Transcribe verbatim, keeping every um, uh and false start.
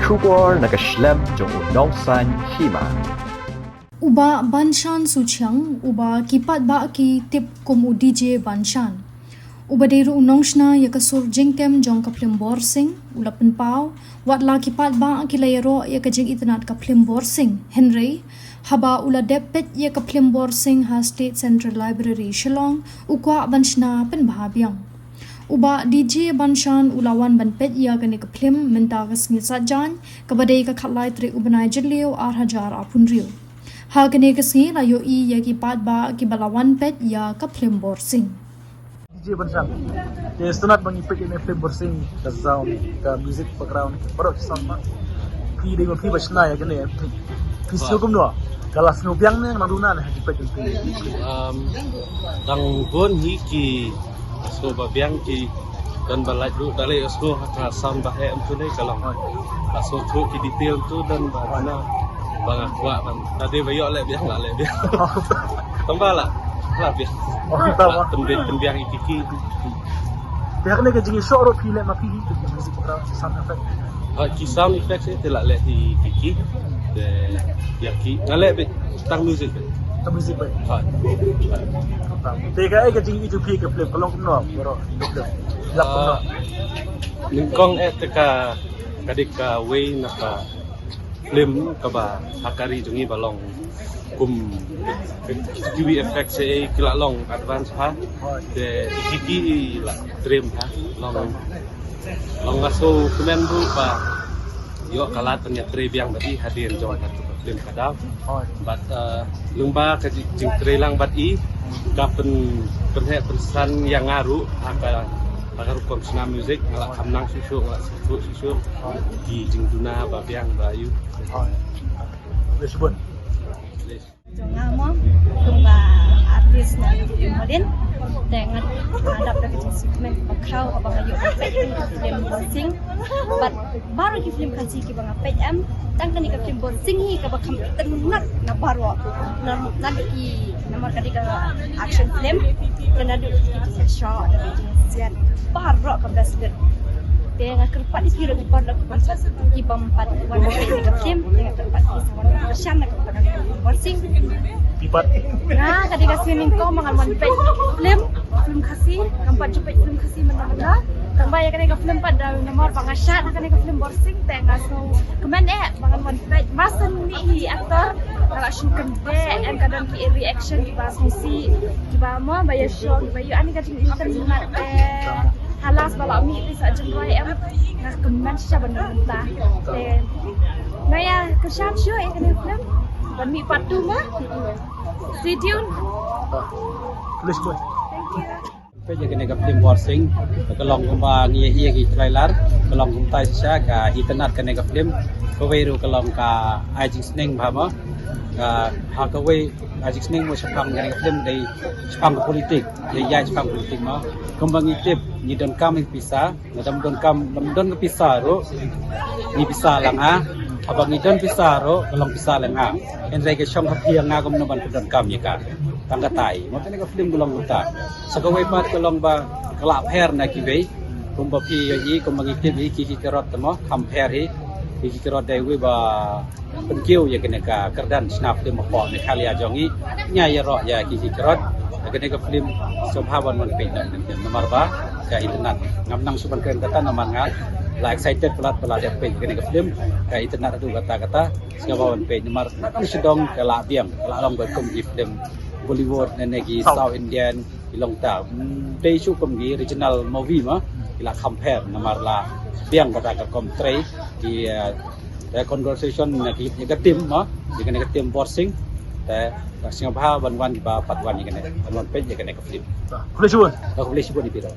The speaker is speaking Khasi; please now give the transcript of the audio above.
Khubor na ka shlem jong u Nongsaiñ Hima. U Bah Banshan Suchiang, uba ki paidbah ki tip kum u D J Banshan, uba dei ruh u nongshna ïa ka sur jingtem jong ka phlim Borsing, u la pynpaw, wat la ki paidbah ki la ïaroh ïa ka jingitynnad ka phlim Borsing, hynrei haba u la dep peit ïa ka phlim Borsing ha State Central Library Shillong, u kwah ban shna pynbha biang. U Bah D J Banshan u la wan ban peit ïa kane ka phlim mynta ka sngi Saitjaiñ, kaba dei ka khatlai tarik u bnai Jylliew ar hajar arphew hynriew. Ha kane ka sngi la ïohi ïa ki paidbah kiba la wan peit ïa ka phlim Borsing. D J Banshan. Te sngewtynnat ba ngi peit ïa kane ka phlim Borsing, ka sound, ka music background, baroh ki sound ma. Phi dei ma phi ba shna ïa kane. Phi sngew kumno? Ka la sngew biang ne nang duna ne ha ki peit ïa phi? Um, dang bun hi ki sngew ba biang ki don ba lait ruh, da lei sngew ha ka sound ba heh em tu ne ka long. Ka sngew tu ki detail tu don ba na ba nga kwah ban. Da dei ba ïoh leh biang la leh biang. Tang ba la la biang. Oh, tang ba. Tang biang tang biang i ki ki. Te ha kane ka jingïashoh ruh phi leh ma phi hi ki music background sound effect. Ha ki sound effect te la leh hi ki ki. Te ïa ki nga leh beit tang music beit. Tang music beit. Ha. Te ka ai ka jingïohi jong phi ka phlim ka long kumno baroh. Ïa kumno. Nyngkong eh te ka ka dei kawei na ka phlim kaba ha ka ri jong ngi ba long kum ki V F X eh ki la long advance ha. Te ki ki la trim ha long long nga sngewkmen ruh ba ïoh ka lad ban ïatrei biang bad i hadien jong ka phlim ka dei. Bad, eh, lyngba ka jing, jingtrei lang bad i ka pyn, pynheh pynsan ïa nga ruh ha ka, ha ka rukom shna music, nga la kham nang shuh shuh, nga la sngewthuh shuh shuh ki jingduna ba biang ba ïoh. Jong nga mo, kumba artist na Modin, te nga, nga dap da ka jingsngewkmen ba khraw haba nga ïoh ban peit ïa ka phlim Borsing. Bad baroh ki phlim Khasi kiba nga peit em, tang kane ka phlim Borsing hi kaba kham itynnad na baroh. Na, na ki, namar ka dei ka action film, te naduh ki jingshoh, naduh ki jingsiat, baroh ka best bit. Te nga kyrpad ïa ki ruh ki paralok ki paralok kiba ym pat wan peit ïa ka phlim, te nga kyrpad ïa ki sa wan kyrshan na ka Borsing. Nga ka dei ka sngi nyngkong ba ngan wan peit phlim, phlim Khasi, ngam pat ju peit phlim Khasi mynta mynta. Tang ba ïa kane ka phlim pat da namar ba nga shah na kane ka phlim Borsing te nga sngewkmen eh ba ngan wan peit. Mar shen mih hi actor, nga la shu kyndit, em ka don ki reaction kiba sngewsih, kiba mo ba ïashoh, kiba ïoh ani ka jingim kan mat eh. Halas ba la mih pisa jingwai em, nga kmen shisha ban mynta. Te nga ïa kyrshan shuh ïa kane ka phlim. Ban mih part two ma. Stay tuned. Please go. Thank you. Peit ïa kane ka phlim Borsing, ka long kumba ngi ïa ïa ki trailer, ka long kumta shisha ka itynnad kane ka phlim. Kawei ruh ka long ka ai jingsneng bha ma. Ka ha kawei ai jingsneng mo shaphang kane ka phlim dei shaphang ka politik, ïa ïa shaphang politik ma. Kumba ngi tip ngi donkam ïa pisa, Nga dang donkam, dang don ka pisa ruh. Ngi pisa lang ha. Haba ngi don pisa ruh, ka long pisa lang ha. Hynrei ka shong ha phi nga kumno ban pyndonkam ïa ka. Tang katai. Mo kane ka film ka long kumta. Sa kawei pat ka long ba ka la pher na kiwei. Kumba phi ïohi, kumba ngi tip hi, ki ki karot mo, kham pher hi. Ki ki karot dei wei ba pynkiew ïa kane ka kyrdan shna film hapoh Meghalaya jong ngi. Nga ïaroh ïa ki ki karot ïa kane ka film. Sngewbha ban wan peit na, namar ba ka internet. Ngam nang shu ban kren kata namar nga la excited palat ba la dep peit kane ka film. Ka internet haduh katta katta. Sngewbha ban peit namar nga nang shu dong ka la biang, ka la long ba kum ki film Bollywood ne ne ki South Indian. Ki long ta, mm, dei shu kum ki regional movie ma, ki la kham pher namar la biang kata ka kum trei ki, eh, eh, congratulation na ki, ki ka team ma, ki kane ka team Borsing. Te ka sngewbha ban wan ba pat wan ïa kane, ban wan peit ïa kane ka film. Khublei shibun. Khublei shibun ïa phi ruh.